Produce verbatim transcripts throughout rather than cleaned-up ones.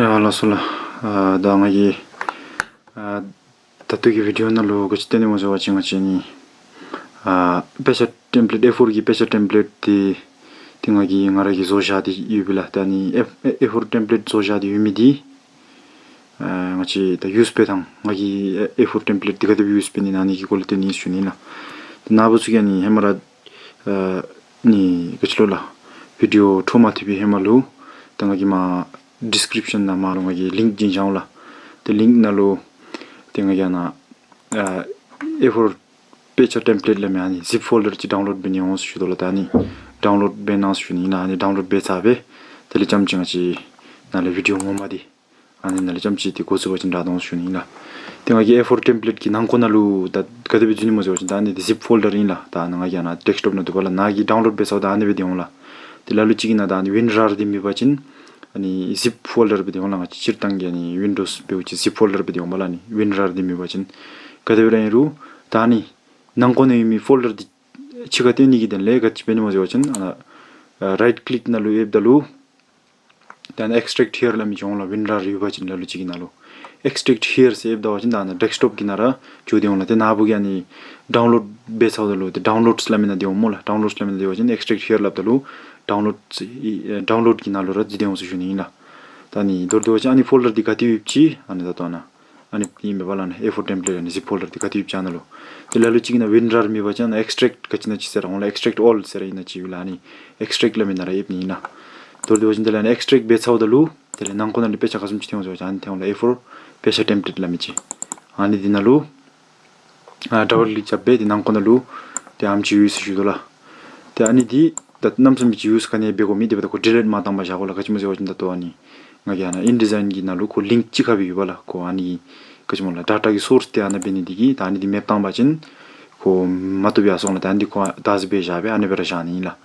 ཡ་ལགས་སོ་ལགས། ཨ་ད་ང་གིས་ཨ་ད་ལྟོ་གི་བི་ཌིའོ་ནང་ལུ་ག་ཅི་སྟོན་ནི་སྨོ་ཟེར་བ་ཅིན་ང་བཅས་ནི་ཨ་དཔེ་ཆ་ཊེམ་པི་ལེཊ་ཨེ་ཕོར་གྱི་དཔེ་ཆ་ཊེམ་པི་ལེཊ་འདི་ཏེ་ང་གིས་ང་ར་གིས་བཟོ་བཞག་སྟེ་ཡོད་པས་ལགས། ད་ནི་ཨེ་ཨེ་ཕོར་ཊེམ་པི་ལེཊ་བཟོ་བཞག་སྟེ་ཡོད་མི་འདི་ཨ་ང་བཅས་ད་ཡུས་འབད་ཐངས་ང་གིས་ཨེ་ཕོར་ཊེམ་པི་ལེཊ་འདི་ག་དེ་སྦེ་ཡུས་འབད་ནི་ཨ་ནི་གི་སྐོར་ལས་སྟོན་ནི་ཨིན་ཞུ་ནི་ལགས། ཏེ་ནཱ་བུ་ཚུ་གིས་ཨ་ནི་ཧེ་མ་ར་ཨ་ནི་ག་ཅི་ལོ་ལགས་བི་ཌིའོ་འཕྲོ་མ་མཐུད་པའི་ཧེ་མ་ལུ་ད་ང་གིས་མར་ཌིསི་ཀིརིཔ་ཤཱན་ནང་མར་ལུ་ང་གིས་ལིངཀ་བྱིན་བཞག་འོང་ལགས། ཏེ་ལིངཀ་ནང་ལུ་ཏེ་ང་གིས་ཨ་ནཱ་ཨ་ཨེ་ཕོར་དཔེ་ཆ་ཊེམ་པི་ལེཊ་སླབ་མི་ཨ་ནི་ཛིཔ་ཕོལ་ཌར་ཅིག་ཌའུན་ལོཌ་འབད་ནི་འོང་ཟེར་ཞུ་དོ་ལགས། ད་ཨ་ནི་ཌའུན་ལོཌ་འབད་གནང་ཟེར་ཞུ་ནི་ཨིན་ལགས། ཨ་ནི་ཌའུན་ལོཌ་འབད་ཚར་སྦེ་དེ་ལས་རྐྱངམ་ཅིག་ང་བཅས་ནཱ་ལས་བི་ཌིའོ་ངོ་མ་འདི་ཨ་ནི་ནཱ་ལས་རྐྱངམ་ཅིག་ཏེ་འགོ་བཙུགས་པ་ཅིན་དྲག་འོང་ཟེར་ཞུ་ནི་ཨིན་ལགས། ཏེ་ང་གིས་ཨེ་ཕོར་ཊེམ་པི་ལེཊ་ཀྱི་ནང་ཁོག་ནང་ལུ་ད་ག་དེ་སྦེ་འཛུལ་ནི་སྨོ་ཟེར་བ་ཅིན་ད་ཨ་ནི་འདི་ཛིཔ་ཕོལ་ཌར་ཨིན་ལགས། ད་ནཱ་ང་གིས་ཨ་ནཱ་ཌེསྐ་ཊོཔ་ནང་འདུག་པ་ལགས། ནཱ་གིས་ཌའུན་ལོཌ་འབད་ཚརཝ་ད་ཨ་ནི་སྦེ་སྡོད་འོང་ལགས། ཏེ་ལ་ལུ་ཅིག་གིས་ནཱ་ད་ཨ་ནི་ཝིན་རར་འདི་མེད་པ་ཅིན་ཨ་ནི་ཛིཔ་ཕོལ་ཌར་སྦེ་སྡོད་འོང་ལགས། ང་བཅས་སྤྱིར་བཏང་གི་ཨ་ནི་ཝིན་ཌོསི་འབདཝ་ཅིག་ཛིཔ་ཕོལ་ཌར་སྦེ་སྡོད་འོང་པ་ལགས། ཨ་ནི་ཝིན་རར་འདི་མེད་པ་ཅིན་ག་དེ་སྦེ་ར་ཨིན་རུང་ད་ཨ་ནི་ནང་ཁོག་ནང་ཡོད་མི་ཕོལ་ཌར་འདི་ཕྱི་ཁར་བཏོན་ནི་གི་དོན་ལས་ག་ཅི་འབད་ནི་སྨོ་ཟེར་བ་ཅིན་ཨ་ནཱ་ཨ་རའིཊ་ཀླིཀ་ནང་ལུ་ཨེབ་ད་ལུ་ད་ཨ་ནཱ་ཨེགསི་ཊེཀཊ་ཧེར་སླབ་མི་ཅིག་འོང་ལགས། ཝིན་རར་ཡོད་པ་ཅིན་ལ་ལུ་ཅིག་གི་ནང་ལུ་ཨེགསི་ཊེཀཊ་ཧེར་ཟེར་ཨེབ་ད་བ་ཅིན་ད་ཨ་ནཱ་ཌེསྐ་ཊོཔ་གི་ནང་ར་འགྱོ་སྟེ་འོང་ལགས། ཏེ་ནཱ་བུ་གིས་ཨ་ནི་ཌའུན་ལོཌ་འབད་ཚརཝ་ད་ལུ་ཏེ་ཌའུན་ལོཌསི་སླབ་མི་ནང་སྡོད་འོང་སྨོ་ལགས། ཌའུན་ལོཌསི་སླབ་མི་ནང་སྡོད་པ་ཅིན་ཨེགསི་ཊེཀཊ་ཧེར་སླབ་ད་ལུ་ཌའུན་ལོཌསི་ཨེ་ཌའུན་ལོཌ་གི་ནང་ལུ་ར་འཛུལ་ཏེ་འོང་ཟེར་ཞུ་ནི་ཨིན་ལགས། ད་ཨ་ནི་མདོར་བསྡུ་བ་ཅིན་ཨ་ནི་ཕོལ་ཌར་འདི་ག་ཏེ་ཡོདཔ་ཅིག་ཨ་ནི་ད་ལྟོ་ཨ་ནཱ་ཨ་ནི་ཨིན་མས་པ་ལགས། ཨ་ནི་ཨེ་ཕོར་ཊེམ་པི་ལེཊ་ཨ་ནི་ཛིཔ་ཕོལ་ཌར་འདི་ག་ཏེ་ཡོདཔ་ཅིག་ཨ་ནཱ་ལུ། ཏེ་ལ་ལུ་ཅིག་གིས་ནཱ་ཝིན་རར་མེད་པ་ཅིན་ཨ་ནཱ་ཨེགསི་ཊེཀཊ་ག་ཅི་ཨིན་ན་ཅིག་ཟེར་ར་འོང་ལགས། ཨེགསི་ཊེཀཊ་ཨོལ་ཟེར་ར་ཨིན་ན་ཅིག་ཡོད་ལགས། ཨ་ནི་ཨེགསི་ཊེཀཊ་སླབ་མི་ནང་ར་ཨེབ་ནི་ཨིན་ལགས། མདོར་བསྡུ་བ་ཅིན་དེ་ལས་ཨ་ནི་ཨེགསི་ཊེཀཊ་འབད་ཚརཝ་ད་ལུ་དེ་ལས་ནང་ཁོག་ནང་ལུ་དཔེ་ཆ་ག་བཟུམ་ཅིག་ཐོན་འོང་ཟེར་བ་ཅིན་ཨ་ནི་ཐོན་འོང་ལགས། ཨེ་ཕོར་དཔེ་ཆ་ཊེམ་པི་ལེཊ་སླབ་མི་ཅིག། ཨ་ནི་འདི་ནང་ལུ་ཨ་ཌབ་བལ་ཀླིཀ་རྐྱབ་སྦེ་ཏེ་ནང་ཁོག་ནང་ལུ་ཏེ་ཨ་ནེམ་ཅིག་ཡོད་ཟེར་ཞུ་དོ་ལགས། ཏེ་ཨ་ནི་འདི་ད་གནམ་མེད་ས་མེད་ཅིག་ཡུས་ག་ནི་འབད་དགོ་མི་འདི་འབདཝ་ད་ཁོ་ཌི་ལིཊ་མ་བཏང་པར་བཞག་དགོ་ལགས། ག་ཅི་སྨོ་ཟེར་བ་ཅིན་ད་ལྟོ་ཨ་ནི་ང་གིས་ཨ་ནཱ་ཨིན་ཌི་ཛའིན་གྱི་ནང་ལུ་ཁོ་ལིངཀ་གཅིག་ཁར་སྦེ་ཡོད་པ་ལགས། ཁོ་ཨ་ནི་ག་ཅི་སྨོ་ལགས་ཌེ་ཊ་གི་སོརསི་འདི་ཨ་ནཱ་འབད་ནི་འདི་གིས་ད་ཨ་ནི་འདི་མེདཔ་བཏང་པ་ཅིན་ཁོ་མ་བཏུབ་ཡར་སོང་ལགས། ད་ཨ་ནི་འདི་ཁོ་ད་ཨ་ཙི་སྦེ་བཞག་སྦེ་ཨ་ནི་སྦེ་ར་བཞག་ནི་ཨིན་ལགས།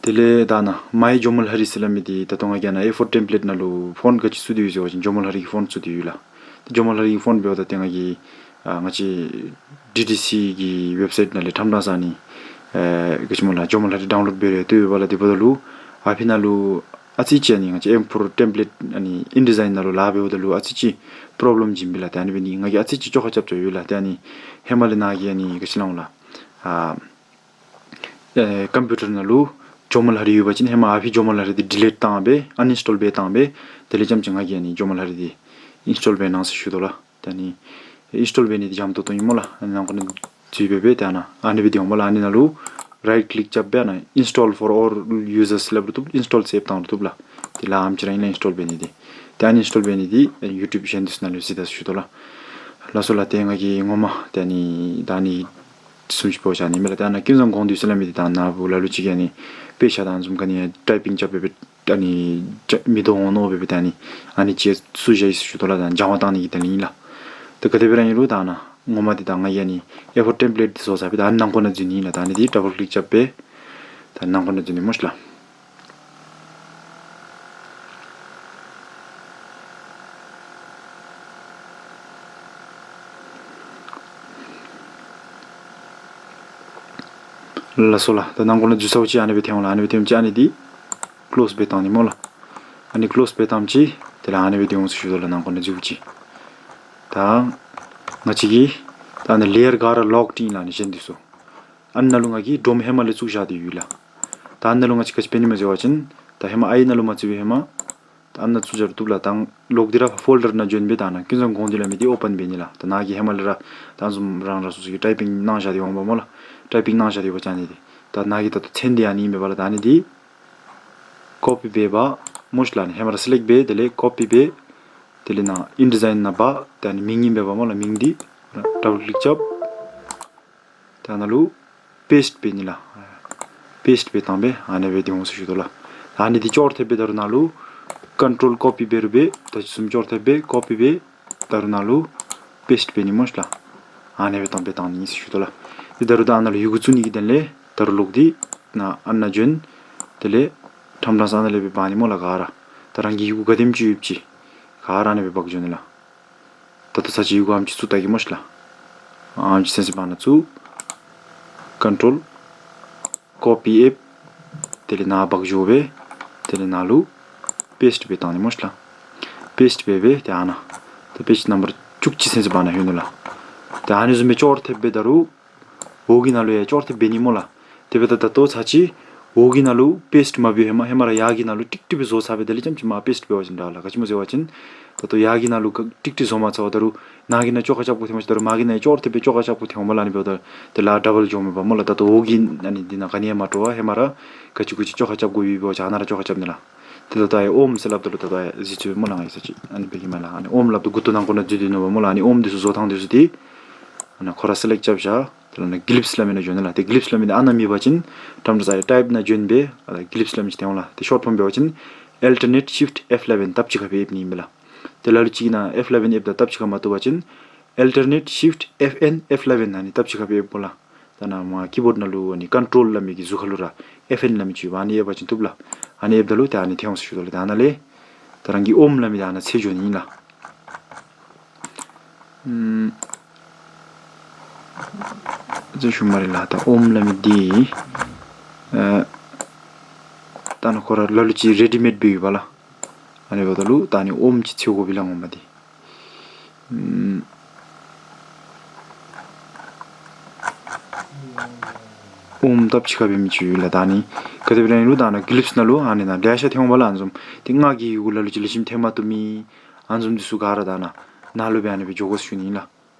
དེ་ལས་ད་ཨ་ནཱ་མའི་ཇོ་མོལ་ཧ་རི་ཟེར་སླབ་མི་འདི་ད་ལྟོ་ང་གིས་ཨ་ནཱ་ཨེ་ཕོར་ཊེམ་པི་ལེཊ་ནང་ལུ་ཕོནཊ་ག་ཅི་བཙུགས་ཏེ་ཡོད་ཟེར་བ་ཅིན་ཇོ་མོལ་ཧ་རི་གི་ཕོནཊ་བཙུགས་ཏེ་ཡོད་ལགས། ཏེ་ཇོ་མོལ་ཧ་རི་གི་ཕོནཊ་འབདཝ་ད་ཏེ་ང་གིས་ཨ་ང་བཅས་ཌི་ཊི་སི་གི་ཝེབ་སའིཊ་ནང་ལས་ཁྲམ་ཁྲམ་ས་ཨ་ནི་ཨེ་ག་ཅི་སྨོ་ལགས་ཇོ་མོལ་ཧ་རི་ཌའུན་ལོཌ་འབད་རུང་བཏུབ་པས་ལགས། དེ་འབདཝ་ད་ལུ་ཨ་ཕི་ནང་ལུ་ཨ་ཙི་ཅིག་ཨ་ནི་ང་བཅས་ཨེ་ཕོར་ཊེམ་པི་ལེཊ་ཨ་ནི་ཨིན་ཌི་ཛའིན་ནང་ལུ་ལཱ་འབདཝ་ད་ལུ་ཨ་ཙི་ཅིག་པོརོབ་ལེམ་བྱིན་པས་ལགས། ཏེ་ཨ་ནི་འབད་ནི་ང་གིས་ཨ་ཙི་ཅིག་བཅོ་ཁ་རྐྱབ་རྐྱབ་ཡོད་ལགས། ཏེ་ཨ་ནི་ཧེ་མ་ལས་ནཱ་གིས་ཨ་ནི་ག་ཅི་སླབ་འོང་ལགས། ཨ་ཨེ་ཀམ་པིའུ་ཊར་ནང་ལུ་ཇོ་མོལ་ཧ་རི་ཡོད་པ་ཅིན་ཧེ་མ་ཨ་ཕི་ཇོ་མོལ་ཧ་རི་འདི་ཌི་ལིཊ་བཏང་སྦེ་ཨན་ཨིནསི་ཊོལ་འབད་བཏང་སྦེ་དེ་ལས་རྐྱངམ་ཅིག་ང་གིས་ཨ་ནི་ཇོ་མོལ་ཧ་རི་འདི་ཨིནསི་ཊོལ་འབད་གནང་ཟེར་ཞུ་དོ་ལགས། ད་ཨ་ནི་ཨིནསི་ཊོལ་འབད་ནི་འདི་འཇམ་ཏོང་ཏོ་ཨིན་སྨོ་ལགས། ཨ་ནི་ནང་ཁོག་ནང་འཛུལ་སྦེ་སྦེ་ཏེ་ཨ་ནཱ་ཨ་ནི་སྦེ་སྡོད་འོང་སྨོ་ལགས། ཨ་ནི་ནང་ལུ་རའིཊ་ཀླིཀ་རྐྱབ་སྦེ་ཨ་ནཱ་ཨིནསི་ཊོལ་ཕོར་ཨོལ་ཡུ་ཛརསི་སླབ་རུང་བཏུབ། ཨིནསི་ཊོལ་ཟེར་བཏང་རུང་བཏུབ་ལགས། དེ་ལས་ཨ་ནེམ་ཅིག་ར་ཨིན་ལགས་ཨིནསི་ཊོལ་འབད་ནི་འདི། ཏེ་ཨན་ཨིནསི་ཊོལ་འབད་ནི་འདི་ཡུ་ཊུབ་གཞན་འདི་ཚུ་ནང་ལུ་གཟིགས་ད་ཟེར་ཞུ་དོ་ལགས། ལགས་སོ་ལགས། ཏེ་ང་གིས་ངོ་མ་ཏེ་ཨ་ནི་ད་ཨ་ནི་བཟུམ་ཅིག་འབད་བཞག་ནི་མས་ལགས། ཏེ་ཨ་ནཱ་ཀུན་བཟང་གོང་འདུས་ཟེར་སླབ་མི་འདི་ད་ནཱ་བུ་ལ་ལུ་ཅིག་གིས་ཨ་ནི་དཔེ་ཆ་དང་བཟུམ་ག་ནི་ཊའི་པིང་རྐྱབ་སྦེ་སྦེ་ཨ་ནི་མི་འདྲཝ་འོང་མནོ་སྦེ་སྦེ་ཏེ་ཨ་ནི་ཨ་ནི་ཅིག་བཙུགས་བཞག་ཡི་ཟེར་ཞུ་དོ་ལགས། ད་སྦྱང་བ་བཏང་ནི་གི་དོན་ལས་ཨིན་ལགས། ཏེ་ག་དེ་སྦེ་ར་ཨིན་རུང་ད་ཨ་ནཱ་ངོ་མ་འདི་ད་ང་གིས་ཨ་ནི་ཨེ་ཕོར་ཊེམ་པི་ལེཊ་འདི་བཟོ་ཚར་སྦེ་ད་ཨ་ནི་ནང་ཁོག་ནང་འཛུལ་ནི་ཨིན་ལགས། ད་ཨ་ནི་འདི་ཌབ་བལ་ཀླིཀ་རྐྱབ་སྦེ་ད་ནང་ཁོག་ནང་འཛུལ་ནི་སྨོ་ཤིག་ལགས། ལགས་སོ་ལགས། ད་ནང་ཁོག་ནང་འཛུལ་ཚརཝ་ཅིག་ཨ་ནི་སྦེ་ཐོན་འོང་ལགས། ཨ་ནི་སྦེ་ཐོནམ་ཅིག་ཨ་ནི་འདི་ཀློསི་འབད་བཏང་ནི་སྨོ་ལགས། ཨ་ནི་ཀློསི་འབད་བཏངམ་ཅིག་དེ་ལས་ཨ་ནི་སྦེ་ཐོན་འོང་ཟེར་ཞུ་དོ་ལགས། ནང་ཁོག་ནང་འཛུལཝ་ཅིག། ད་ང་བཅས་ཀྱིས་ད་ཨ་ནི་ལེ་ཡར་ག་ར་ལོཀ་ཌི་ཨིན་ལགས། ཨ་ནི་གཞན་འདི་ཚུ་ཨ་ནཱ་ལུ་ང་གིས་ཀྲོམ་ཧེ་མ་ལས་བཙུགས་བཞག་སྟེ་ཡོད་ལགས། ད་ཨ་ནཱ་ལུ་ང་བཅས་ག་ཅི་འབད་ནི་སྨོ་ཟེར་བ་ཅིན་ད་ཧེ་མ་ཨའི་ནང་ལུ་མ་བཙུགས་པའི་ཧེ་མ་ད་ཨ་ནཱ་བཙུགས་བཞག་རུང་བཏུབ་ལགས། ད་ལོག་སྟེ་ར་ཕོལ་ཌར་ནང་བྱོན་སྦེ་ད་ཨ་ནཱ་ཀུན་བཟང་གོང་འདུས་སླབ་མི་འདི་ཨོ་པེན་འབད་ནི་ལགས། ད་ནཱ་གིས་ཧེ་མ་ལས་ར་ད་བཟུམ་རང་རང་སོ་སོ་གིས་ཊའི་པིང་གནང་བཞག་སྟེ་འོང་པ་སྨོ་ལགས། ཊའི་པིང་གནང་བཞག་སྟེ་འབད་བཞག་ནི་འདི། ད་ནཱ་གིས་ད་ལྟོ་མཚན་འདི་ཨ་ནི་ཨིན་པས་ལགས། ད་ཨ་ནི་འདི་ཀོ་པི་འབད་འབག་སྨོ་ཤིག་ལགས། ཨ་ནི་ཧེ་མ་ར་སི་ལེཀཊ་འབད་དེ་ལས་ཀོ་པི་འབད་དེ་ལས་ནཱ་ཨིན་ཌི་ཛའིན་ནང་འབག། ད་ཨ་ནི་མིང་ཨིན་པས་སྨོ་ལགས། མིང་འདི་ཌབ་བལ་ཀླིཀ་རྐྱབ། ད་ནཱ་ལུ་པེསཊ་འབད་ནི་ལགས། པེསཊ་འབད་བཏང་སྦེ་ཨ་ནི་སྦེ་ཐོན་འོང་ཟེར་ཞུ་དོ་ལགས། ད་ཨ་ནི་འདི་ཅོག་འཐདཔ་སྦེ་ད་རུང་ནཱ་ལུ་ཀོན་ཊོལ་ཀོ་པི་འབད་རུང་འབད། ད་བཟུམ་ཅོག་འཐདཔ་སྦེ་ཀོ་པི་འབད། ད་རུང་ནཱ་ལུ་པེསཊ་འབད་ནི་སྨོ་ཤིག་ལགས། ཨ་ནི་སྦེ་བཏང་སྦེ་བཏང་ནི་ཨིན་ཟེར་ཞུ་དོ་ལགས། ཏེ་ད་རུང་ད་ཨ་ནཱ་ལུ་ཡི་གུ་བཙུགས་ནི་གི་དོན་ལས་ད་རུང་ལོག་སྟེ་ནཱ་ཨ་ནཱ་བྱོན། དེ་ལས་ཁྲམ་ཁྲམ་ས་ཨ་ནཱ་ལས་སྦེ་འབག་ནི་སྨོ་ལགས། ག་ར་ད་རང་གི་ཡི་གུ་ག་དེམ་ཅིག་ཡོདཔ་ཅིག་ག་ར་ཨ་ནི་སྦེ་འབག་འགྱོ་ནི་ལགས། ད་ལྟོ་ཚར་ཅིག་ཡི་གུ་ཨ་ནེམ་ཅིག་བཙུགས་བལྟ་གེ་སྨོ་ཤིག་ལགས། ཨ་ནེམ་ཅིག་སེམས་སི་བར་ན་བཙུགས། ཀོན་ཊོལ་ཀོ་པི་ཨེབ། དེ་ལས་ནཱ་འབག་འགྱོ་སྦེ་དེ་ལས་ནཱ་ལུ་པེསཊ་འབད་བཏང་ནི་སྨོ་ཤིག་ལགས། པེསཊ་འབད་སྦེ་ཏེ་ཨ་ནཱ་ད་པེསཊ་ནམ་བར་བཅུ་གཅིག་ཚུན་ཚོད་ཨ་ནཱ་ལྷོད་ནུག་ལགས། ཏེ་ཨ་ནི་བཟུམ་སྦེ་ཅོག་ར་འཐདཔ་སྦེ་ད་རུང་འོག་གི་ནང་ལུ་ཡང་ཅོག་ར་འཐདཔ་འབད་ནི་སྨོ་ལགས། དེ་འབདཝ་ད་ད་ལྟོ་ཚར་གཅིག་འོག་གི་ནང་ལུ་པེསཊ་མ་འབད་ཧེ་མ་ཧེ་མ་ར་ཡར་གྱི་ནང་ལུ་ཀྲིག་ཀྲི་སྦེ་བཟོ་ཚར་སྦེ་དེ་ལས་རྐྱངམ་ཅིག་མར་པེསཊ་འབད་བ་ཅིན་འདྲ་ལགས། ག་ཅི་སྨོ་ཟེར་བ་ཅིན་ད་ལྟོ་ཡར་གྱི་ནང་ལུ་ཀྲིག་ཀྲི་བཟོ་མ་ཚརཝ་ད་རུང་ནཱ་གི་ནང་ཅོག་ཁ་རྐྱབ་དགོ་ཐལ་མས། ད་རུང་མར་གྱི་ནང་ཅོག་ར་འཐདཔ་སྦེ་ཅོག་ཁ་རྐྱབ་དགོ་ཐལ་འོང་མས་ལགས། ཨ་ནི་འབདཝ་ད་དེ་ལས་ཌབ་བཱལ་འགྱོཝ་མས་པ་སྨོ་ལགས། ད་ལྟོ་འོག་གི་ཨ་ནི་འདི་ནང་ག་ནི་ཡང་མ་འདྲོག་པར་ཧེ་མ་ར་ག་ཅི་གུ་ཅིག་ཅོག་ཁ་རྐྱབ་དགོ་པའི་འབད་བ་ཅིན་ཨ་ནཱ་ར་ཅོག་ཁ་རྐྱབ་ནི་ལགས། ཏེ་ད་ལྟོ་ཨེ་ཨོམ་ཟེར་སླབ་ད་ལུ་ད་ལྟོ་ཨེ་གཟིགས་ཚུགས་སྨོ་ལགས། ང་གིས་ས་ཅིག་ཨ་ནི་འབད་གེ་མས་ལགས། ཨ་ནི་ཨོམ་སླབ་ད་མགུ་ཏོ་ནང་ཁོག་ནང་འཛུལ་སྡོད་ནུག་པ་སྨོ་ལགས། ཨ་ནི་ཨོམ་འདི་ཚུ་བཟོ་ཐངས་འདི་ཚུ་འདི་ཨ་ནཱ་ཁོ་ར་སི་ལེཀཊ་རྐྱབ་བཞག། དེ་ལས་ནཱ་གི་ལིབས་སླབ་མི་ནང་འགྱོ་ནི་ལགས། ཏེ་གི་ལིབས་སླབ་མི་འདི་ཨ་ནཱ་མེད་པ་ཅིན་ཏམ་ཏ་ས་ཊའིཔ་ནང་འགྱོ་སྦེ་ཨ་གི་ལིབས་སླབ་མི་ཅིག་འཐོན་འོང་ལགས། ཏེ་ཤོཊ་ཕོམ་འབད་བ་ཅིན་Alternate Shift F eleven ཐབས་ཅིག་ཁར་སྦེ་ཨེབ་ནི་ཨིན་པས་ལགས། ཏེ་ལ་ལུ་ཅིག་གིས་ནཱ་F eleven ཨེབ་ད་ཐབས་ཅིག་ཁར་མ་བཏུབ་པ་ཅིན་Alternate Shift F N F eleven ཨ་ནི་ཐབས་ཅིག་ཁར་སྦེ་ཨེབ་དགོ་ལགས། ད་ནཱ་མར་ཀི་བོརཌ་ནང་ལུ་ཨ་ནི་ཀོན་ཊོལ་སླབ་མི་གི་གཟུགས་ཁར་ལུ་ར་F N སླབ་མི་ཅིག་ཡོད་པ། ཨ་ནི་ཨེབ་པ་ཅིན་བཏུབ་ལགས། ཨ་ནི་ཨེབ་ད་ལུ་ཏེ་ཨ་ནི་འཐོན་འོང་ཟེར་ཞུ་དོ་ལགས། ད་ཨ་ནཱ་ལས་ད་རང་གི་ཨོམ་སླབ་མི་འདི་ཨ་ནཱ་ཚུར་འགྱོ་ནི་ཨིན་ལགས། ཨམ་ཟེར་ཞུ་སྨ་རེ་ལགས། ད་ཨོམ་སླབ་མི་འདི་ཨ་ད་ནཱ་ཁོ་ར་ལ་ལུ་ཅིག་རེ་ཌི་མེཌ་སྦེ་ཡོད་པས་ལགས། ཨ་ནི་འབདཝ་ད་ལུ་ད་ཨ་ནི་ཨོམ་ཅིག་འཚོལ་དགོ་པས་ལགས་ངོ་མ་འདི། ཨམ་ཨོམ་ཐབས་ཅིག་ཁར་འབད་མི་ཅིག་ཡོད་ལགས། ད་ཨ་ནི་ག་དེ་སྦེ་ར་ཨིན་རུང་ད་ཨ་ནཱ་གི་ལིབས་ནང་ལུ་ཨ་ནི་ནཱ་ལེ་ཤ་འཐོན་འོང་པས་ལགས། ཨ་ནི་བཟུམ་ཏེ་ང་གི་ཡི་གུ་ལ་ལུ་ཅིག་ལེགས་ཤོམ་འཐོན་མ་བཏུབ་མི་ཨ་ནི་བཟུམ་འདི་ཚུ་ག་ར་ད་ཨ་ནཱ་ནཱ་ལུ་སྦེ་ཨ་ནི་སྦེ་འགྱོ་དགོ་ཟེར་ཞུ་ནི་ཨིན་ལགས།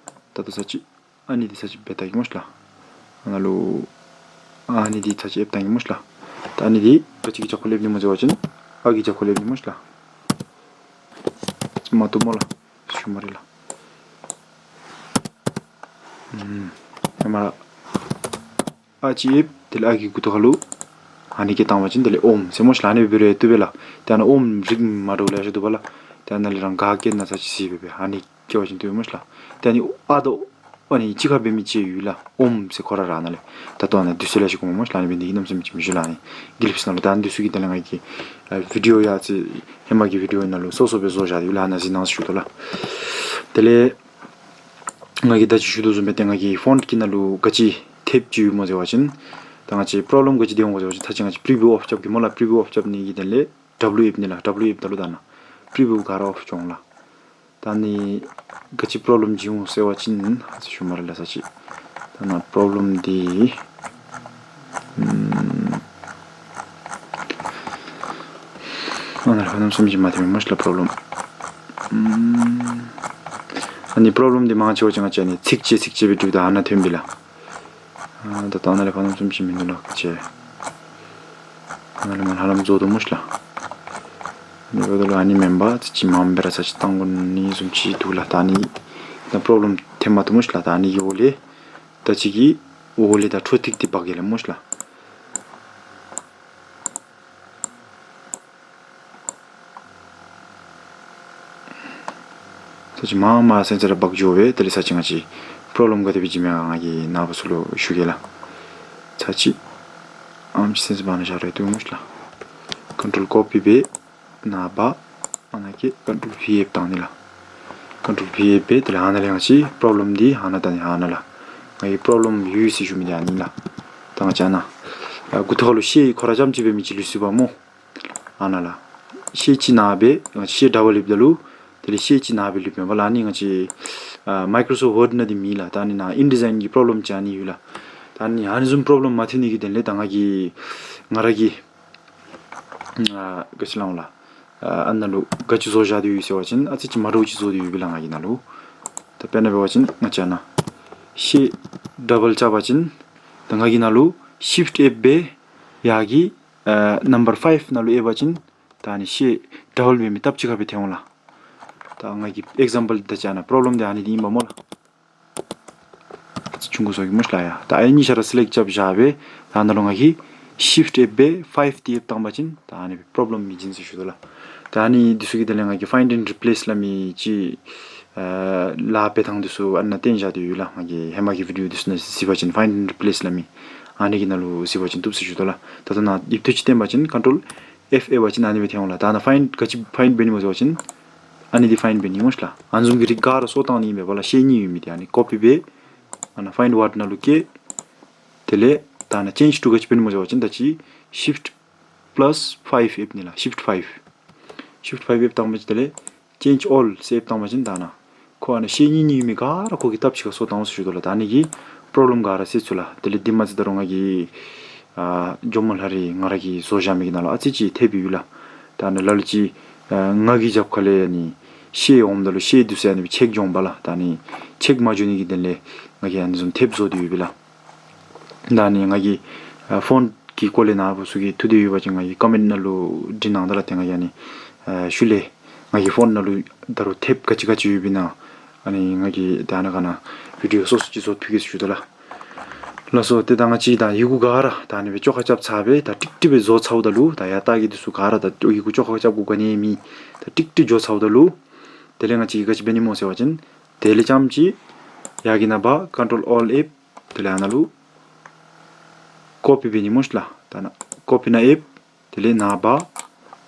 ད་ལྟོ་ས་ཅིག་ཨ་ནི་འདི་ས་ཅིག་འབད་བལྟ་གེ་སྨོ་ཤ་ལགས། ཨ་ནཱ་ལུ་ཨ་ནི་འདི་ས་ཅིག་ཨེབ་བལྟ་གེ་སྨོ་ཤ་ལགས། ད་ཨ་ནི་འདི་ག་ཅི་གི་རྒྱབ་ཁར་ལུ་ཨེབ་ནི་སྨོ་ཟེར་བ་ཅིན་ཨ་གི་རྒྱབ་ཁར་ལུ་ཨེབ་ནི་སྨོ་ཤ་ལགས། མ་བཏུབ་སྨོ་ལགས། ཞུ་སྨ་རེ་ལགས། ཨམ་ཧེ་མ་ར་ཨ་ཅིག་ཨེབ། དེ་ལས་ཨ་གི་མགུ་ཏོ་ཁར་ལུ་ཨ་ནི་བཀལ་བཏང་པ་ཅིན་དེ་ལས་ཨོམ་ཟེར་སྨོ་ཤ་ལགས། ཨ་ནི་སྦེ་འབད་རུང་བཏུབ་པས་ལགས། ཏེ་ཨ་ནཱ་ཨོམ་རིགས་མ་འདྲཝ་ལེ་ཤ་འདུག་པ་ལགས། ཏེ་ཨ་ནཱ་ལས་རང་ག་བཀལ་ན་ས་ཅིག་གཟིགས་སྦེ་སྦེ་ཨ་ནི་བཀལ་བ་ཅིན་བཏུབ་སྨོ་ཤ་ལགས། ཏེ་ཨ་ནི་ཨ་ད་ཨ་ནི་གཅིག་ཁར་འབད་མི་ཅིག་ཡོད་ལགས། ཨོམ་ཟེར་ཁོ་ར་ར་ཨ་ནཱ་ལས། ད་ལྟོ་ཨ་ནཱ་དུས་ཚོད་ལེ་ཤ་འགོརཝ་སྨོ་ཤ་ལགས། ཨ་ནི་འབད་ནི་གི་གནམ་མེད་ས་མེད་ཅིག་མི་ཞུ་ལགས། ཨ་ནི་གི་ལིབས་ནང་ལུ་ད་ཨ་ནི་འདི་ཚུ་གི་དེ་ལས་ང་གིས་ཨ་བི་ཌིའོ་ཡང་ཅིག་ཧེ་མ་གི་བི་ཌིའོ་ནང་ལུ་སོ་སོ་སྦེ་བཟོ་བཞག་སྟེ་ཡོད་ལགས། ཨ་ནཱ་གཟིགས་གནང་ཟེར་ཞུ་དོ་ལགས། དེ་ལས་ང་གིས་ད་ཅི་ཞུ་དོ་བཟུམ་སྦེ་ཏེ་ང་གིས་ཕོནཊ་གི་ནང་ལུ་ག་ཅི་འཐདཔ་ཅིག་ཡོད་སྨོ་ཟེར་བ་ཅིན་ད་ང་བཅས་པྲོབ་ལེམ་ག་ཅི་འདི་འོང་ག་ཟེར་བ་ཅིན་ད་ཅི་ང་བཅས་པི་རི་བིའུ་ཨོཕ་རྐྱབ་གེ་སྨོ་ལགས། པི་རི་བིའུ་ཨོཕ་རྐྱབ་ནི་གི་དེ་ལས་ཌབ་བླུ་ཨེབ་ནི་ལགས། ཌབ་བླུ་ཨེབ་ད་ལུ་ད་ནཱ་པི་རི་བིའུ་ག་ར་ཨོཕ་འགྱོ་འོང་ལགས། ད་ཨ་ནི་ག་ཅི་པྲོབ་ལེམ་ཅིག་འོང་ཟེར་བ་ཅིན་ཨ་ཙི་ཞུ་སྨ་རེ་ལགས། ས་ཅིག་ད་ནཱ་པྲོབ་ལེམ་འདི་ཨམ་ཨ་ནཱ་ལུ་གནམ་མེད་ས་མེད་ཅིག་མ་འཐོན་མས་སྨོ་ཤ་ལགས་པྲོབ་ལེམ། ཨམ་ཨ་ནི་པྲོབ་ལེམ་འདི་མང་ཆེ་བ་ཅིག་ང་བཅས་ཨ་ནི་ཚིགས་བཅད་ཚིགས་བཅད་སྦེ་སྒྲུབ་ད་ཨ་ནཱ་འཐོན་པས་ལགས། ཨ་ད་ལྟོ་ཨ་ནཱ་ལས་ཕར་གནམ་མེད་ས་མེད་ཅིག་མིན་འདུག་ལགས། ཁ་ཅིག་ཨ་ནཱ་ལས་མར་ཧ་ལམ་རྫོགས་དོ་སྨོ་ཤ་ལགས། ཨ་ནི་འབདཝ་ད་ལུ་ཨ་ནི་མེན་པར་ཚིགས་བཅད་མངམ་སྦེ་ར་ས་ཅིག་བཏང་དགོ་ནི་བཟུམ་ཅིག་འདུག་ལགས། ད་ཨ་ནི་ད་པྲོབ་ལེམ་འཐོན་མ་བཏུབ་སྨོ་ཤ་ལགས། ད་ཨ་ནི་གི་འོག་ལས་ད་ཅི་གི་འོག་ལས་ད་འཕྲོ་ཐིག་འདི་འབག་གེ་ལགས་སྨོ་ཤ་ལགས། ས་ཅིག་མངམ་མངམ་སེང་སེང་ར་འབག་འགྱོ་སྦེ་དེ་ལས་ས་ཅིག་ང་བཅས་པྲོབ་ལེམ་ག་དེ་སྦེ་འབྱུངམ་མས་ག་ང་གིས་ནཱ་བུ་ཚུ་ལུ་ཞུ་གེ་ལགས། ས་ཅིག་ཨ་ནེམ་ཅིག་སེང་སེང་འབག་ནི་བཞག་རུང་བཏུབ་སྨོ་ཤ་ལགས། ཀོན་ཊོལ་ཀོ་པི་འབད། ནཱ་འབག། ཨ་ནཱ་བཀལ། ཀོན་ཊོལ་བི་ཨེབ་བཏང་ནི་ལགས། ཀོན་ཊོལ་བི་ཨེབ་འབད། དེ་ལས་ཨ་ནཱ་ལས་ང་བཅས་པྲོབ་ལེམ་འདི་ཨ་ནཱ་ད་ནི་ཨ་ནཱ་ལགས། ང་གིས་པྲོབ་ལེམ་ཡོད་ཟེར་ཞུ་མི་འདི་ཨ་ནི་ལགས། ད་ང་བཅས་ཨ་ནཱ་ཨ་མགུ་ཏོ་ཁར་ལུ་ཤེལ་ཁོ་ར་རྐྱངམ་ཅིག་འབད་མི་ཅིག་ལུས་སོ་པ་སྨོ། ཨ་ནཱ་ལགས། ཤེལ་གཅིག་ནཱ་འབད། ང་བཅས་ཤེལ་ཌབ་བཱལ་ཡོདཔ་ད་ལུ་དེ་ལས་ཤེལ་གཅིག་ནཱ་འབད་ལུས་མེན་པ་ལགས། ཨ་ནི་ང་བཅས་ཨ་མའི་ཀྲོ་སོཕཊ་ཝརཌ་ནང་འདི་མེད་ལགས། ད་ཨ་ནི་ནཱ་ཨིན་ཌི་ཛའིན་གྱི་པྲོབ་ལེམ་ཅིག་ཨ་ནི་ཡོད་ལགས། ད་ཨ་ནི་ཨ་ནི་བཟུམ་པྲོབ་ལེམ་མ་འཐོན་ནི་གི་དོན་ལས་ད་ང་གིས་ང་ར་གིས་ཨ་ག་ཅི་སླབ་འོང་ལགས། ཨ་ཨ་ནཱ་ལུ་ག་ཅི་བཟོ་བཞག་སྟེ་ཡོད་ཟེར་བ་ཅིན་ཨ་ཙི་ཅིག་མ་འདྲཝ་ཅིག་བཟོ་སྟེ་ཡོད་པས་ལགས་ང་གིས་ནཱ་ལུ། ད་དཔེར་ན་འབད་བ་ཅིན་ང་བཅས་ཨ་ནཱ་ཤེལ་ཌབ་བཱལ་རྐྱབ་པ་ཅིན་ད་ང་གིས་ནཱ་ལུ་ཤིཕཊ་ཨེབ་འབད། ཡར་གྱི་ཨ་ནམ་བར་ཕའིབ་ནང་ལུ་ཨེབ་པ་ཅིན་ད་ཨ་ནི་ཤེལ་ཌབ་བཱལ་འབད་མི་ཐབས་ཅིག་ཁར་སྦེ་འཐོན་འོང་ལགས། ད་ང་གི་ཨིག་ཛམ་པཱལ་ད་ཅི་ཨ་ནཱ་པྲོབ་ལེམ་འདི་ཨ་ནི་འདི་ཨིན་པ་སྨོ་ལགས། ཨ་ཙི་ཆུང་ཀུ་བཟོ་གེ་སྨོ་ཤ་ལགས། ཡ་ད་ཨ་ནི་གཉིས་ཆ་ར་སི་ལེཀཊ་རྐྱབ་བཞག་སྦེ་ད་ནཱ་ལུ་ང་གིས་ཤིཕཊ་ཨེབ་འབད་ཕའིབ་འདི་ཨེབ་བཏང་པ་ཅིན་ད་ཨ་ནི་པྲོབ་ལེམ་མེད་ཟེར་ཞུ་དོ་ལགས། ད་ཨ་ནི་འདི་ཚུ་གི་དེ་ལས་ང་གིས་ཕའིནཌ་ཨེནཌ་རི་པི་ལེསི་སླབ་མི་ཅིག་ཨ་ལཱ་འབད་ཐངས་འདི་ཚུ་ཨ་ནཱ་སྟོན་བཞག་སྟེ་ཡོད་ལགས། ང་གིས་ཧེ་མ་གི་བི་ཌིའོ་འདི་ཚུ་ནང་གཟིགས་པ་ཅིན་ཕའིནཌ་ཨེནཌ་རི་པི་ལེསི་སླབ་མི་ཨ་ནི་གི་ནང་ལུ་གཟིགས་པ་ཅིན་བཏུབ་ཟེར་ཞུ་དོ་ལགས། ད་ལྟོ་ནཱ་ཡིབ་ཏོ་ཅིག་སྟོན་པ་ཅིན་ཀོན་ཊོལ་ཨེཕ་ཨེབ་པ་ཅིན་ཨ་ནི་སྦེ་འཐོན་འོང་ལགས། ད་ནཱ་ཕའིནཌ་ག་ཅི་ཕའིནཌ་འབད་ནི་སྨོ་ཟེར་བ་ཅིན་ཨ་ནི་འདི་ཕའིནཌ་འབད་ནི་སྨོ་ཤ་ལགས། ཨ་ནི་བཟུམ་གྱི་རིགས་ག་ར་སོར་བཏང་ནི་ཨིན་པས་པ་ལགས། ཤེལ་གཉིས་ཡོད་མི་འདི་ཨ་ནི་ཀོ་པི་འབད། ཨ་ནཱ་ཕའིནཌ་ཝརཌ་ནང་ལུ་བསྐྱལ། དེ་ལས་ད་ནཱ་ཅེནཇ་ཊུ་ག་ཅི་འབད་ནི་སྨོ་ཟེར་བ་ཅིན་ད་ཅི་ཤིཕཊ་པ་ལཱས་ཕའིབ་ཨེབ་ནི་ལགས། ཤིཕཊ་ཕའིབ། ཤིཕཊ་ཕའིབ་ཨེབ་བཏང་པ་ཅིན་དེ་ལས་ change all ཟེར་ཨེབ་བཏང་པ་ཅིན་ད་ནཱ་ཁོ་ཨ་ནཱ་ཤེས་ནི་ནི་ཡོད་མི་ག་ར་ཁོ་གིས་སྟབས་གཅིག་ཁར་བཟོ་བཏང་འོང་ཟེར་ཞུ་དོ་ལགས། ད་ཨ་ནི་གིས་པོརོབ་ལེམ་ག་ར་སེལ་ཚུགས་ལགས། དེ་ལས་འདི་མ་ཚད་ད་རུང་ང་གིས་ཨ་ཇོ་མོ་ལྷ་རི་ང་ར་གིས་བཟོ་བཞག་མི་གི་ནང་ལུ་ཨ་ཙི་ཅིག་ཐེབས་ཡོད་ལགས། ད་ཨ་ནཱ་ལ་ལུ་ཅིག་ཨ་ང་གི་རྒྱབ་ཁ་ལས་ཨ་ནི་ཤེལ་འོངམ་ད་ལུ་ཤེལ་འདི་ཚུ་ཨ་ནི་སྦེ་ཆེཀ་འགྱོ་འོང་པ་ལགས། ད་ཨ་ནི་ཆེཀ་མ་འགྱོ་ནི་གི་དོན་ལས་ང་གིས་ཨ་ནི་བཟུམ་ཐེབས་བཟོ་སྟེ་ཡོད་པས་ལགས། ད་ཨ་ནི་ང་གི་ཨ་ཕོནཊ་གི་སྐོར་ལས་ནཱ་བུ་ཚུ་གིས་ཐུགས་འདོད་ཡོད་པ་ཅིན་ང་གི་ཀོ་མེནཊ་ནང་ལུ་འབྲི་གནང་ད་ལགས། ཏེ་ང་གིས་ཨ་ནི་ཨ་ཤུལ་ལས་ང་གི་ཕོནཊ་ནང་ལུ་ད་རུང་ཐེབས་ག་ཅི་ག་ཅི་ཡོདཔ་ཨིན་ན་ཨ་ནི་ང་གིས་ད་ཨ་ནཱ་ག་ནཱ་བི་ཌིའོ་སོ་སོ་ཅིག་བཟོ་ཕུལ་གེ་ཟེར་ཞུ་དོ་ལགས། ལགས་སོ། ཏེ་ད་ང་བཅས་ད་ཡི་གུ་ག་ར་ད་ཨ་ནི་སྦེ་བཅོ་ཁ་རྐྱབ་ཚར་སྦེ་ད་ཀྲིག་ཀྲི་སྦེ་བཟོ་ཚརཝ་ད་ལུ་ད་ཡར་ལྟག་གི་འདི་ཚུ་ག་ར་ད་ཡི་གུ་བཅོ་ཁ་རྐྱབ་དགོ་ག་ནི་མེད། ད་ཀྲིག་ཀྲི་འགྱོ་ཚརཝ་ད་ལུ་དེ་ལས་ང་བཅས་ཀྱིས་ག་ཅི་འབད་ནི་སྨོ་ཟེར་བ་ཅིན་དེ་ལས་རྐྱངམ་ཅིག་ཡར་གྱི་ནང་འབག་ཀོན་ཊོལ་ཨོལ་ཨེབ། དེ་ལས་ཨ་ནཱ་ལུ་ཀོ་པི་འབད་ནི་སྨོ་ཤ་ལགས། ད་ནཱ་ཀོ་པི་ནང་ཨེབ། དེ་ལས་ནཱ་འབག་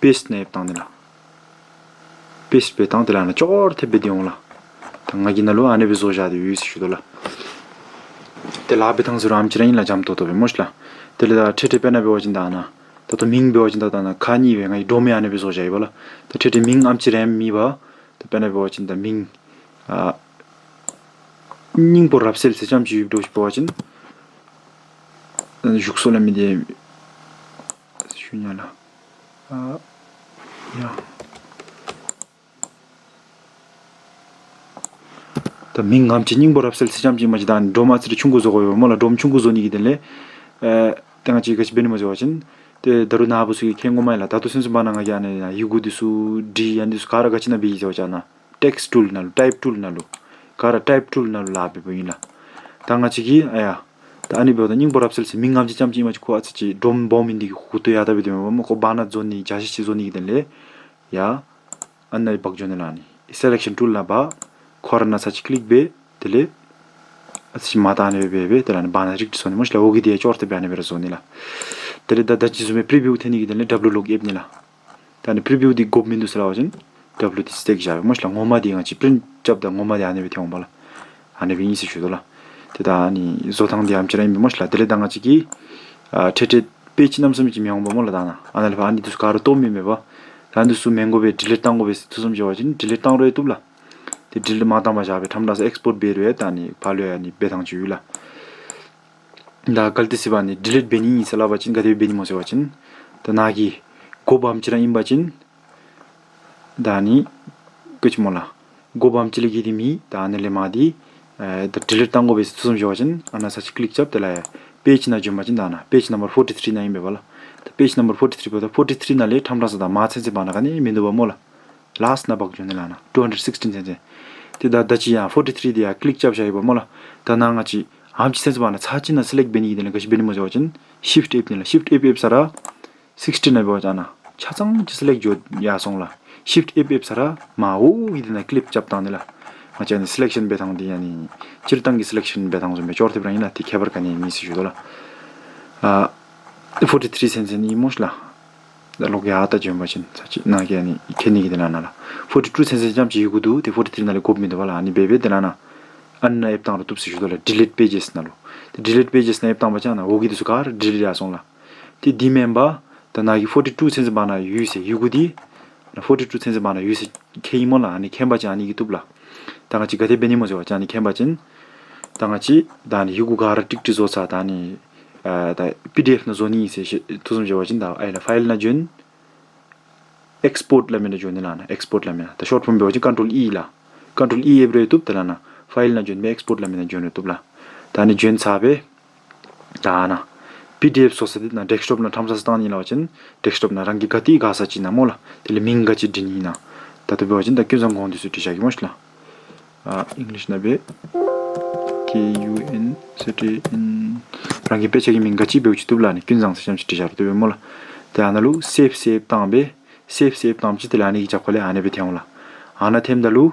པེསཊ་ནང་ཨེབ་བཏང་ནི་ལགས། པེསཊ་འབད་བཏང་དེ་ལས་ཨ་ནཱ་ཅོག་ར་འཐདཔ་སྦེ་སྡོད་འོང་ལགས། ད་ང་གིས་ནཱ་ལུ་ཨ་ནི་སྦེ་བཟོ་བཞག་སྟེ་ཡོད་ཟེར་ཞུ་དོ་ལགས། དེ་ལཱ་འབད་ཐངས་ཟེར་རུང་ཨ་ཙི་ར་ཨིན་ལགས། འཇམ་ཏོང་ཏོ་སྦེ་སྨོ་ཤ་ལགས། དེ་ལས་ད་འཕྲལ་འཕྲལ་དཔེར་ན་འབད་བ་ཅིན་ད་ཨ་ནཱ་ད་ལྟོ་མིང་འབད་བ་ཅིན་ད་ད་ནཱ་ཁ་གཉིས་སྦེ་ང་གིས་སྒྲོམ་ཡང་ཨ་ནི་སྦེ་བཟོ་བཞག་ཡི་པ་ལགས། ད་འཕྲལ་འཕྲལ་མིང་ཨ་ཙི་ར་ཡང་མེད་པར་ད་དཔེར་ན་འབད་བ་ཅིན་ད་མིང་ཨ་སྙིང་པོ་རབ་གསལ་ཟེར་རྐྱངམ་ཅིག་ཡོདཔ་འདྲཝ་ཅིག་འབད་བ་ཅིན་བཞུགས་སོ་ལ་མི་དེ་ཞུ་ནི་ལགས། ཨ་ཡ། ད་མིང་ཨ་ཙི་སྙིང་པོ་རབ་གསལ་ཟེར་རྐྱངམ་ཅིག་མ་གཞི་ད་སྒྲོམ་ཨ་ཙི་རེ་ཆུང་ཀུ་བཟོ་དགོ་པས་སྨོ་ལགས། སྒྲོམ་ཆུང་ཀུ་བཟོ་ནི་གི་དོན་ལས་ཨེ་ད་ང་བཅས་ག་ཅི་འབད་ནི་སྨོ་ཟེར་བ་ཅིན་ཏེ་ད་རུང་ནཱ་བུ་ཚུ་གིས་མཁྱེན་དགོ་མས་ལགས། ད་ལྟོ་ཚུན་ཚོད་འབད་ན་ང་གིས་ཨ་ནི་ཡི་གུ་འདི་ཚུ་འབྲི་ཡ་འདི་ཚུ་ག་ར་ག་ཅི་ནང་འབད་ཡི་ཟེར་བ་ཅིན་ཨ་ནཱ་ཊེཀསཊ་ཊུལ་ནང་ལུ་ཊའིཔ་ཊུལ་ནང་ལུ་ག་ར་ཊའིཔ་ཊུལ་ནང་ལུ་ལཱ་འབདཝ་ཨིན་ལགས། ད་ང་བཅས་ཀྱིས་ཨ་ཡ་ད་ཨ་ནི་འབདཝ་ད་སྙིང་པོ་རབ་གསལ་ཟེར་མིང་ཨ་ཙི་རྐྱངམ་ཅིག་ཨིན་པ་ཅིན་ཁོ་ཨ་ཙི་ཅིག་སྒྲོམ་སྦོམ་ཨིན་ནི་འདི་གིས་ཧུ་ཏོ་ཡར་ལྟ་སྦེ་སྡོད་མི་འབདཝ་སྨོ། ཁོ་བར་ན་བཟོ་ནི་འཇའ་ཆི་ཆི་བཟོ་ནི་གི་དོན་ལས་ཡ་ཨ་ནཱ་འབག་འགྱོ་ནི་ལགས། ཨ་ནི་སེ་ལེཀ་ཤཱན་ཊུལ་ནང་འབག་ཁོ་ར་ནང་ཚར་ཅིག་ཀི་ལིཀ་འབད། དེ་ལས་ཨ་ཙི་མར་ད་ཨ་ནི་སྦེ་འབད་འབད་དེ་ལས་ཨ་ནི་བར་ན་རིག་སྟེ་བཟོ་ནི་སྨོ་ཤ་ལགས། འོག་གི་འདི་ཡང་ཅོག་ར་འཐདཔ་སྦེ་ཨ་ནི་སྦེ་ར་བཟོ་ནི་ལགས། དེ་ལས་ད་ད་ཅི་བཟུམ་སྦེ་པི་རི་བིའུ་འཐོན་ནི་གི་དོན་ལས་ཌབ་ལུ་ལོག་ཨེབ་ནི་ལགས། ད་ཨ་ནི་པི་རི་བིའུ་འདི་དགོཔ་མིན་འདུག་ཟེར་སླབ་པ་ཅིན་ཌབ་ལུ་འདི་སི་ལེཀཊ་བཞག་སྦེ་སྨོ་ཤ་ལགས། ངོ་མ་འདི་ང་བཅས་པི་རིནཊ་རྐྱབ་ད་ངོ་མ་འདི་ཨ་ནི་སྦེ་འཐོན་འོང་པ་ལགས། ཨ་ནི་སྦེ་ཨིན་ཟེར་ཞུ་དོ་ལགས། ཏེ་ད་ཨ་ནི་བཟོ་ཐངས་འདི་ཨ་ཙི་ར་ཨིན་པས་སྨོ་ཤ་ལགས། དེ་ལས་ད་ང་བཅས་ཀྱིས་ཨ་འཕྲལ་འཕྲལ་པེཇ་ནམ་བཟུམ་ཅིག་མི་འོང་པས་སྨོ་ལགས། ད་ནཱ་ཨ་ནཱ་ལས་ཕར་ཨ་ནི་འདི་ཚུ་ག་ར་སྟོངམ་མེན་པས། ད་ཨ་ནི་འདི་ཚུ་མི་དགོ་པས་ཌི་ལིཊ་བཏང་དགོ་པས་ཟེར་ཐུགས་བསམ་བཞེས་པ་ཅིན་ཌི་ལིཊ་བཏང་རུང་ཡང་བཏུབ་ལགས། ཏེ་ཌི་ལིཊ་མ་བཏང་པར་བཞག་སྦེ་ཕྲང་ཕྲང་ས་ཨེགསི་པོརཊ་འབད་རུང་ཡང་ད་ཨ་ནི་ཕར་ལུ་ཡང་ཨ་ནི་འབད་ཐངས་ཅིག་ཡོད་ལགས། ད་གལ་ཏེ་ཟེར་བ་ཨ་ནི་ཌི་ལིཊ་འབད་ནི་ཨིན་ཟེར་སླབ་པ་ཅིན་ག་དེ་འབད་ནི་སྨོ་ཟེར་བ་ཅིན་ད་ནཱ་གི་དགོཔ་ཨ་ཙི་ར་ཨིན་པ་ཅིན་ད་ཨ་ནི་ག་ཅི་སྨོ་ལགས། དགོཔ་ཨ་ཙི་ལས་བརྒལ་ཏེ་མེད། ད་ཨ་ནི་ལས་མར་འདི་ཨེ་ད་ཌི་ལིཊ་བཏང་དགོ་པས་ཟེར་ཐུགས་བསམ་བཞེས་པ་ཅིན་ཨ་ནཱ་ཚར་ཅིག་ཀི་ལིཀ་རྐྱབ། དེ་ལས་པེཇ་ནང་འབྱོན་པ་ཅིན་ད་ནཱ་པེཇ་ནམ་བར་ཕོར་ཊི་ཐིརི་ནང་ཨིན་པས་ལགས། ད་པེཇ་ནམ་བར་ཕོར་ཊི་ཐིརི་འབདཝ་ད་ཕོར་ཊི་ཐིརི་ནང་ལས་ཕྲང་ཕྲང་ས་ད་མར་ཚུན་ཚོད་འབག་ནི་ག་ནི་མིན་འདུག་པས་སྨོ་ལགས། ལཱསཊ་ནང་འབག་འགྱོ་ནི་ལགས་ནཱ། ཊུ་ཧན་ཌེཌ་སིགསི་ཊིན་ཚུན་ཚོད། ཏེ་ད་ད་ཅི་ཡང་ཕོར་ཊི་ཐིརི་འདི་ཡང་ཀི་ལིཀ་རྐྱབ་བཞག་ཡི་པས་སྨོ་ལགས། ད་ནཱ་ང་བཅས་ཨ་ཙི་ཚུན་ཚོད་འབག་ན་ཚར་གཅིག་ནང་སི་ལེཀཊ་འབད་ནི་གི་དོན་ལས་ག་ཅི་འབད་ནི་སྨོ་ཟེར་བ་ཅིན་ཤིཕཊ་ཨེབ་ནི་ལགས། ཤིཕཊ་ཨེབ་ཨེབ་ས་ར་སིགསི་ཊིན་ནང་འབད་བ་ཅིན་ཨ་ནཱ་ཆ་ཚང་ཅིག་སི་ལེཀཊ་འགྱོ་ཡར་སོང་ལགས། ཤིཕཊ་ཨེབ་ཨེབ་ས་ར་མར་འོག་གི་འདི་ནང་ཀི་ལིཀ་རྐྱབ་བཏང་ནི་ལགས། ང་བཅས་ཨ་ནི་སི་ལེཀ་ཤཱན་འབད་ཐངས་འདི་ཨ་ནི་སྤྱིར་བཏང་གི་སི་ལེཀ་ཤཱན་འབད་ཐངས་བཟུམ་སྦེ་ཅོག་ར་འཐདཔ་ར་ཨིན་ལགས། དེ་ཁྱད་པར་ག་ནི་མེད་ཟེར་ཞུ་དོ་ལགས། ཨ་ཕོར་ཊི་ཐིརི་ཚུན་ཚོད་ཨིན་སྨོ་ཤ་ལགས། ད་ལོག་ཡར་ད་འབྱོན་པ་ཅིན་ཚར་ཅིག་ནཱ་གི་ཨ་ནི་མཁྱེན་ནི་གི་དོན་ལས་ནཱ་ལགས། ཕོར་ཊི་ཊུ་ཚུན་ཚོད་རྐྱངམ་ཅིག་ཡི་གུ་འདུག། ཏེ་ཕོར་ཊི་ཐིརི་ནང་ལས་དགོཔ་མིན་འདུག་པས་ལགས། ཨ་ནི་འབད་འབད་དེ་ལས་ནཱ་ཨ་ནཱ་ཨེབ་བཏང་རུང་བཏུབ་ཟེར་ཞུ་དོ་ལགས། ཌི་ལིཊ་པེ་ཇེསི་ནང་ལུ། ཏེ་ཌི་ལིཊ་པེ་ཇེསི་ནང་ཨེབ་བཏང་པ་ཅིན་ཨ་ནཱ་འོག་གི་འདི་ཚུ་ག་ར་ཌི་ལིཊ་ཡར་སོང་ལགས། ཏེ་འདི་མེན་པར་ད་ནཱ་གི་ཕོར་ཊི་ཊུ་ཚུན་ཚོད་འབག་ནི་ཡོད་ཟེར་ཡི་གུ་འདི་ནཱ་ཕོར་ཊི་ཊུ་ཚུན་ཚོད་འབག་ནི་ཡོད་ཟེར་མཁྱེན་ཡི་སྨོ་ལགས། ཨ་ནི་མཁྱེན་པ་ཅིན་ཨ་ནི་གིས་བཏུབ་ལགས། ད་ང་བཅས་ག་དེ་འབད་ནི་སྨོ་ཟེར་བ་ཅིན་ཨ་ནི་མཁྱེན་པ་ཅིན་ད་ང་བཅས་ད་ཨ་ནི་ཡི་གུ་ག་ར་ཀྲིག་ཀྲི་བཟོ་ཚར། ད་ཨ་ནི་ཨ་ད་པི་ཌི་ཨེཕ་ནང་བཟོ་ནི་ཨིན་ཟེར་ཐུགས་བསམ་བཞེས་པ་ཅིན་ད་ཨ་ཡར་ལས་ཕའིལ་ནང་འབྱོན། ཨེགསི་པོརཊ་སླབ་མི་ནང་འབྱོན་ནི་ལགས་ནཱ། ཨེགསི་པོརཊ་སླབ་མི་ནང་ད་ཤོཊ་ཕོམ་འབད་བ་ཅིན་ཀོན་ཊོལ་ཨི་ལགས། ཀོན་ཊོལ་ཨི་ཨེབ་རུང་བཏུབ། དེ་ལས་ནཱ་ཕའིལ་ནང་འབྱོན་སྦེ་ཨེགསི་པོརཊ་སླབ་མི་ནང་འབྱོན་རུང་བཏུབ་ལགས། ད་ཨ་ནི་འབྱོན་ཚར་སྦེ་ད་ནཱ་པི་ཌི་ཨེཕ་བཟོ་ས་འདི་ནཱ་ཌེསྐ་ཊོབ་ནང་ཕྲང་ཕྲང་ས་བཏང་ནི་ལབ་པ་ཅིན་ཌེསྐ་ཊོབ་ནང་རང་གིས་ག་ཏེ་དགའ་ས་ཅིག་ནང་སྨོ་ལགས། དེ་ལས་མིང་ག་ཅི་འབྲི་ནི་ཨིན་ན། ད་ལྟོ་འབད་བ་ཅིན་ད་ཀུན་བཟང་གོང་འདི་ཚུ་འབྲི་བཞག་གེ་སྨོ་ཤ་ལགས། ཨ་ཨིང་ལིཤ་ནང་སྦེ་ཀེ་ཡུ་ཨེན་ཟེཌ་ཨེ་ཨེན། རང་གི་དཔེ་ཆ་གི་མིང་ག་ཅི་འབདཝ་ཅིག་བཏུབ་ལགས། ཨ་ནི་ཀུན་བཟང་ཟེར་རྐྱངམ་ཅིག་འབྲི་བཞག་རུང་བཏུབ་པས་སྨོ་ལགས། ཏེ་ཨ་ནཱ་ལུ་སེབ་ཟེར་ཨེབ་བཏང་སྦེ་སེབ་ཟེར་ཨེབ་བཏངམ་ཅིག་དེ་ལས་ཨ་ནི་གི་རྒྱབ་ཁ་ལས་ཨ་ནི་སྦེ་འཐོན་འོང་ལགས། ཨ་ནཱ་འཐོནམ་ད་ལུ་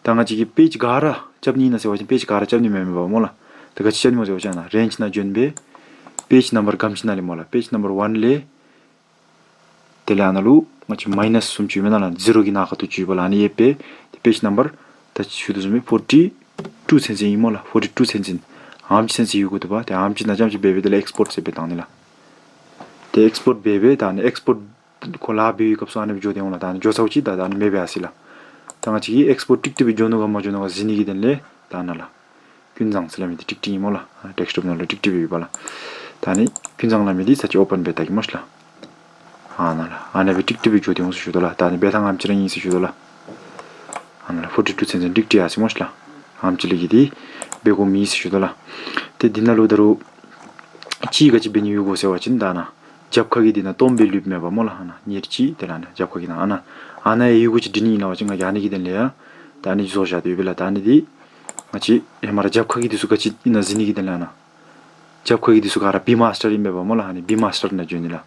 ད་ང་བཅས་ཀྱིས་པེཇ་ག་ར་རྐྱབ་ནི་ཨིན་ན་ཟེར་བ་ཅིན་པེཇ་ག་ར་རྐྱབ་ནི་མེན་མེན་པས་སྨོ་ལགས། ད་ག་ཅི་རྐྱབ་ནི་སྨོ་ཟེར་བ་ཅིན་ཨ་ནཱ་རེནཇ་ནང་འབྱོན་སྦེ་པེཇ་ནམ་བར་ག་དེམ་ཅིག་ནང་ལས་སྨོ་ལགས། པེཇ་ནམ་བར་ཝན་ལས་དེ་ལས་ཨ་ནཱ་ལུ་ང་བཅས་མའི་ནཱས་གསུམ་ཅིག་ཡོད་མེན་ན་ལགས། ཛི་རོ་གི་ནང་ཁ་ཐུག་ཅིག་ཡོད་པས་ལགས། ཨ་ནི་ཨེབ་སྦེ་ཏེ་པེཇ་ནམ་བར་ད་ཞུ་དོ་བཟུམ་སྦེ་ཕོར་ཊི་ཊུ་ཚུན་ཚོད་ཨིན་སྨོ་ལགས། ཕོར་ཊི་ཊུ་ཚུན་ཚོད་ཨ་ཙི་ཚུན་ཚོད་ཡི་གུ་འདུག་པ། ཏེ་ཨ་ཙི་ནང་རྐྱངམ་ཅིག་འབད་སྦེ་དེ་ལས་ཨེགསི་པོརཊ་ཟེར་སྦེ་བཏང་ནི་ལགས། ཏེ་ཨེགསི་པོརཊ་འབད་སྦེ་ད་ཨ་ནི་ཨེགསི་པོརཊ་ཁོ་ལཱ་འབད་བའི་སྐབས་སུ་ཨ་ནི་སྦེ་འགྱོ་སྟེ་འོང་ལགས། ད་ཨ་ནི་འགྱོ་ཚརཝ་ཅིག་ད་ད་ཨ་ནི་མེདཔ་སྦེ་ཡར་སོ་ཡི་ལགས། ད་ང་བཅས་ཀྱིས་ཨེགསི་པོརཊ་ཀྲིག་ཀྲི་སྦེ་འགྱོ་ནུག་ག་མ་འགྱོ་ནུག་ག་གཟིགས་ནི་གི་དོན་ལས་ད་ཨ་ནཱ་ལགས། ཀུན་བཟང་ཟེར་སླབ་མི་འདི་ཀྲིག་ཀྲི་ཨིན་སྨོ་ལགས། ཨ་ཌེསྐ་ཊོཔ་ནང་ལུ་ཀྲིག་ཀྲི་སྦེ་ཡོད་པ་ལགས། ད་ཨ་ནི་ཀུན་བཟང་སླབ་མི་འདི་ཚར་ཅིག་ཨོ་པེན་འབད་བལྟ་གེ་སྨོ་ཤིག་ལགས། ཨ་ནཱ་ལགས། ཨ་ནཱ་སྦེ་ཀྲིག་ཀྲི་སྦེ་འགྱོ་སྟེ་འོང་ཟེར་ཞུ་དོ་ལགས། ད་ཨ་ནི་འབད་ཐངས་ཨེམ་ཅིག་ར་ཨིན་ཟེར་ཞུ་དོ་ལགས། ཨ་ནཱ་ལགས། ཕོར་ཊི་ཊུ་ཚུན་ཚོད་ཀྲིག་ཀྲི་ཡར་སོ་སྨོ་ཤིག་ལགས། ཨེམ་ཅིག་ལས་ཀྱི་འདི་འབད་དགོཔ་མེད་ཟེར་ཞུ་དོ་ལགས། ཏེ་འདི་ནང་ལུ་ད་རུང་ཅིག་ག་ཅི་འབད་ནི་ཡོད་གོ་ཟེར་བ་ཅིན་ད་ཨ་ནཱ་རྒྱབ་ཁ་གི་འདི་ནང་སྟོངམ་སྦེ་ལུསཔ་མས་པ་སྨོ་ལགས། ཨ་ནཱ་ཉེར་གཅིག་དེ་ལས་ཨ་ནཱ་རྒྱབ་ཁ་གི་ནང་ཨ་ནཱ་ཨ་ནཱ་ཡི་གུ་ཅིག་འབྲི་ནི་ཨིན་ལགས་པ་ཅིན་ང་གིས་ཨ་ནི་གི་དོན་ལས་ཡང་ད་ཨ་ནི་བཟོ་བཞག་སྟེ་ཡོད་པས་ལགས། ད་ཨ་ནི་འདི་ང་བཅས་ཧེ་མ་ར་རྒྱབ་ཁ་གི་འདི་ཚུ་ག་ཅི་ཨིན་ན་གཟིགས་ནི་གི་དོན་ལས་ཨ་ནཱ་རྒྱབ་ཁ་གི་འདི་ཚུ་ག་ར་བི་མཱས་ཊར་ཨིན་པས་པ་སྨོ་ལགས། ཨ་ནི་བི་མཱས་ཊར་ནང་འགྱོ་ནི་ལགས།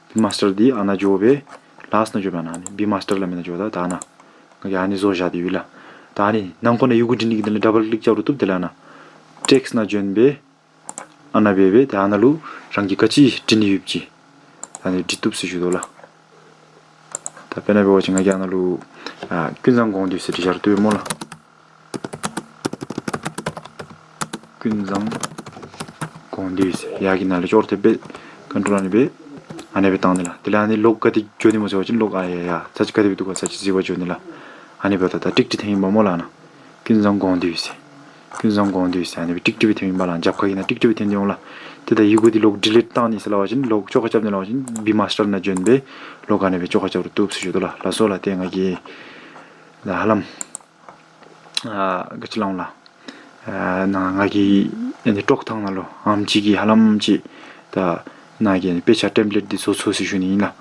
བི་མཱས་ཊར་འདི་ཨ་ནཱ་འགྱོ་སྦེ་ལཱསཊ་ནང་འགྱོ་སྦེ་ཨ་ནཱ་ཨ་ནི་བི་མཱས་ཊར་སླབ་མི་ནང་འགྱོ། ད་ད་ཨ་ནཱ་ང་གིས་ཨ་ནི་བཟོ་བཞག་སྟེ་ཡོད་ལགས། ད་ཨ་ནི་ནང་ཁོག་ནང་ཡི་གུ་འབྲི་ནི་གི་དོན་ལས་ཌབ་བཱལ་ཀི་ལིཀ་རྐྱབ་རུང་བཏུབ། དེ་ལས་ཨ་ནཱ་ཊེགསཊ་ནང་འགྱོ་སྦེ་ཨ་ནཱ་འབད་སྦེ་ད་ཨ་ནཱ་ལུ་རང་གིས་ག་ཅི་འབྲི་ནི་ཡོདཔ་ཅིག་ད་ཨ་ནི་འབྲི་བཏུབ་ཟེར་ཞུ་དོ་ལགས། ད་དཔེར་ན་འབད་བ་ཅིན་ང་གིས་ཨ་ནཱ་ལུ་ཨ་ཀུན་བཟང་དགོངས་འདུས་ཟེར་འབྲི་བཞག་རུང་བཏུབ་པས་སྨོ་ལགས། ཀུན་བཟང་དགོངས་འདུས་ཟེར་ཡར་གྱི་ནང་ལས་ཅོག་འཐདཔ་སྦེ་ཀོན་ཊོལ་ཨ་ནི་སྦེ་ཨ་ནི་སྦེ་བཏང་ནི་ལགས། དེ་ལས་ཨ་ནི་ལོག་ག་ཏེ་འགྱོ་ནི་སྨོ་ཟེར་བ་ཅིན་ལོག་ཨ་ཡ་ཡ་ཚར་ཅིག་ག་དེ་སྦེ་འདུག་ག་ཚར་ཅིག་གཟིགས་པར་འགྱོ་ནི་ལགས། ཨ་ནི་འབདཝ་ད་ད་ཀྲིག་ཀྲི་ཐོནམ་ཨིན་པ་སྨོ་ལགས། ཨ་ནཱ་ཀུན་བཟང་དགོངས་འདུས་ཟེར་ཀུན་བཟང་དགོངས་འདུས་ཟེར་ཨ་ནི་སྦེ་ཀྲིག་ཀྲི་སྦེ་ཐོནམ་ཨིན་པ་ལགས། རྒྱབ་ཁ་གི་ནང་ཀྲིག་ཀྲི་སྦེ་ཐོན་ཏེ་འོང་ལགས། ཏེ་ད་ཡི་གུ་འདི་ལོག་ཌི་ལིཊ་བཏང་ནི་ཟེར་སླབ་པ་ཅིན་ལོག་བཅོ་ཁ་རྐྱབ་ནི་སླབ་པ་ཅིན་བི་མཱས་ཊར་ནང་འགྱོ་སྦེ་ལོག་ཨ་ནི་སྦེ་བཅོ་ཁ་རྐྱབ་རུང་བཏུབ་ཟེར་ཞུ་དོ་ལགས། ལགས་སོ་ལགས། ཏེ་ང་གིས་ད་ཧ་ལམ་ཨ་ག་ཅི་སླབ་འོང་ལགས། ཨ་ནཱ་ང་གིས་ཨ་ནི་དཀྲོག་ཐངས་ནང་ལུ་ཨེམ་ཅིག་གི་ཧ་ལམ་ཅིག་ད་ནཱ་གི་ཨ་ནི་དཔེ་ཆ་ཊེམ་པི་ལེཊ་འདི་བཟོ་ཚུགས་ཟེར་ཞུ་ནི་ཨིན་ལགས།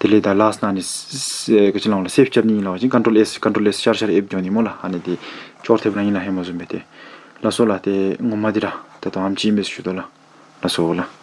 དེ་ལས་ད་ལཱསཊ་ནང་ཨ་ནི་ས་ས་ག་ཅི་སླབ་འོང་ལགས། སེབ་རྐྱབ་ནི་ཨིན་སླབ་པ་ཅིན་ཀོན་ཊོལ་ཨེསི་ཀོན་ཊོལ་ཨེསི་ཤར་ཤར་ཨེབ་འགྱོ་ནི་སྨོ་ལགས། ཨ་ནི་འདི་ཅོག་འཐདཔ་ར་ཨིན་ལགས་ཧེ་མ་བཟུམ་སྦེ་ཏེ། ལགས་སོ་ལགས། ཏེ་ངོ་མ་འདི་ར་ད་ལྟོ་ཨེམ་ཅིག་ཨིན་པས་ཟེར་ཞུ་དོ་ལགས། ལགས་སོ་ལགས།